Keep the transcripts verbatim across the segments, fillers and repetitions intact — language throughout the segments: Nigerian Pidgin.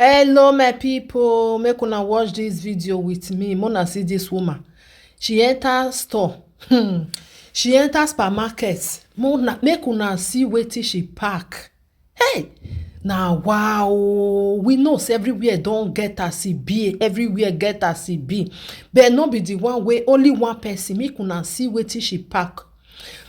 Hello, my people. Make una watch this video with me. Mona see this woman. She enter store. Hmm. She enter supermarket. Mona, make una see wetin she pack. Hey! Now, wow. We know say everywhere don't get as e be. Everywhere get as e be. But no be the one way, only one person. Make una see wetin she pack.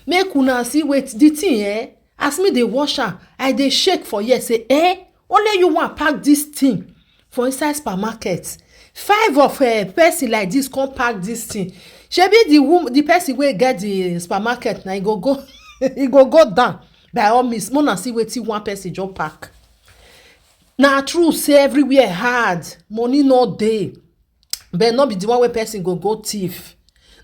Make una see wait the thing, eh? As me dey wash am, I dey shake for here say, eh? Only you wan pack this thing for inside supermarket. Five of a person like this come pack this thing. Shebi the woman, the person wey get the supermarket na e go go e go go down. By all means, mona see wetin one person just pack. Na true say everywhere hard, money no dey, but no be the one wey person go go thief.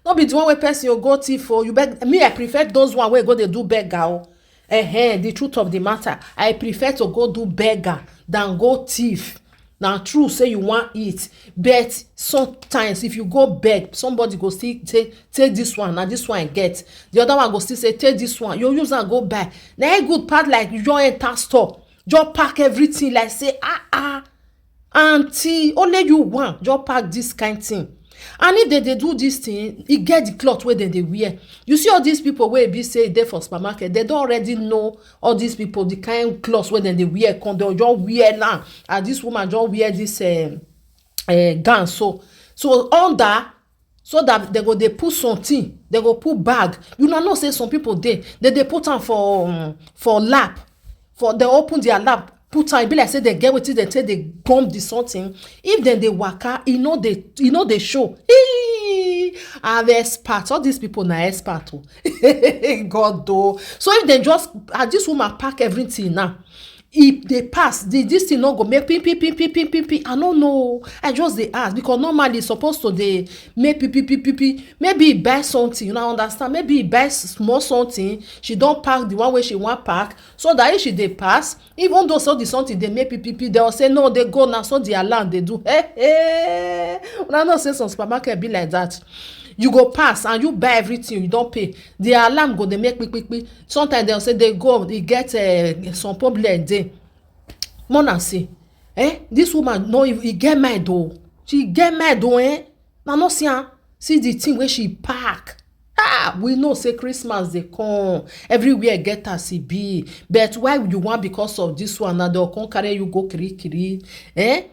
No be the one wey person go go thief o. You beg me, I prefer those one wey go dey do beggar o. Ehen, the truth of the matter, I prefer to go do beggar than go thief. Na true say you wan eat, but sometimes if you go beg, somebody go still say, take this one, na this one I get. The other one go still say, take this one, you use am go buy. Na e good pass like you just enter store, just pack everything like say, ah ah, aunty, only you wan just pack this kind thing. And if dem dey do this thing, e get the cloth wey dem dey wear. You see all these people wey be say dey for supermarket, dem don already know all these people, the kind cloth wey dem dey wear come, dem just wear am as this woman just wear this um, um, gown so. So under, so that dem go dey put something, dem go put bag. You no know say some people dey, dem dey put am for um, for lap, for dem open their lap, put am, e be like say dem get wetin dem take dey gum the something. If dem dey waka, e no dey e no dey show. Eeeeee! I'm expert. All these people na expert o. God o. So if dem just, as this woman pack everything now, e dey pass, the this thing no go make pin pin pin pin pin pin pin. I no know. I just dey ask because normally e suppose to dey make pin pin pin pin pin. Maybe e buy something, you no understand. Maybe e buy s- small something. She don pack the one wey she wan pack, so that if she dey pass, even though so the something dey make pin pin pin, dem go say no, dey go na so the alarm dey do. Hey, hey. Una know say some supermarket be like that. You go pass and you buy everything, you don pay. The alarm go dey make pin pin pin. Sometimes dem say dey go, e get uh, some problem dey. Mona see, eh? This woman no, e get mind o. She get mind o, eh? Na no see am. See the thing wey she pack. Ah, we know say Christmas dey come. Everywhere get as e be. But why you wan because of this one now? Dem come carry you go kiri kiri. Eh?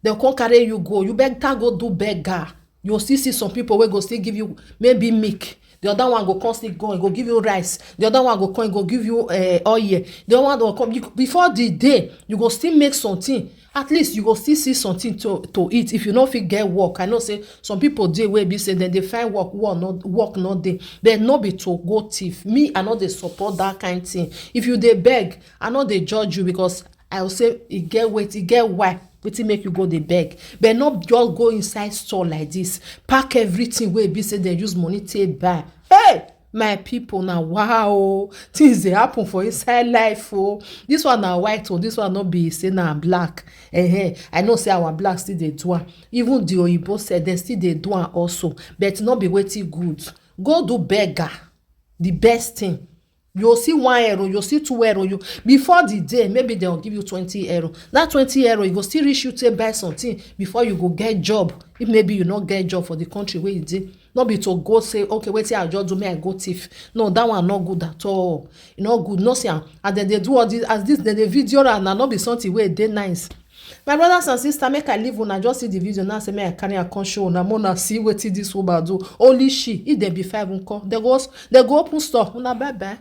Dem come carry you go. You better go do beggar. You still see some people wey go still give you maybe milk. The other one go come still go, e go give you rice. The other one go come, e go give you uh, oil. The other one go come. You, before the day, you go still make something. At least you go still see something to to eat. If you no fit get work, I know say some people dey wey be say dem dey find work, work no work no dey. But no be to go thief. Me, I no dey support that kind thing. If you dey beg, I no dey judge you because I go say e get wait, e get why wetin make you go dey beg. But no just go inside store like this, pack everything wey be say dem use money take buy. Hey! My people, na wow o, things dey happen for inside life o. This one na white o, this one no be say na black. Ehen, I know say our black still dey do am. Even the oyibo sef, dem still dey do am also, but no be wetin good. Go do beggar, the best thing. You go see one euro, you go see two euro. You before the day, maybe dem go give you twenty euro. That twenty euro, e go still reach you take buy something before you go get job. If maybe you no get job for the country wey you dey, no be to go say, okay, wetin I just do, make I go thief. No, that one no good at all. E no good. No see am as dem dey do all this, as this dem dey video am, na no be something wey dey nice. My brothers and sisters, make I leave una just see the video now, say make I carry am come show una, make una see wetin this woman do. Only she, if dem be five nko, dem go dem go open store. Una bye bye.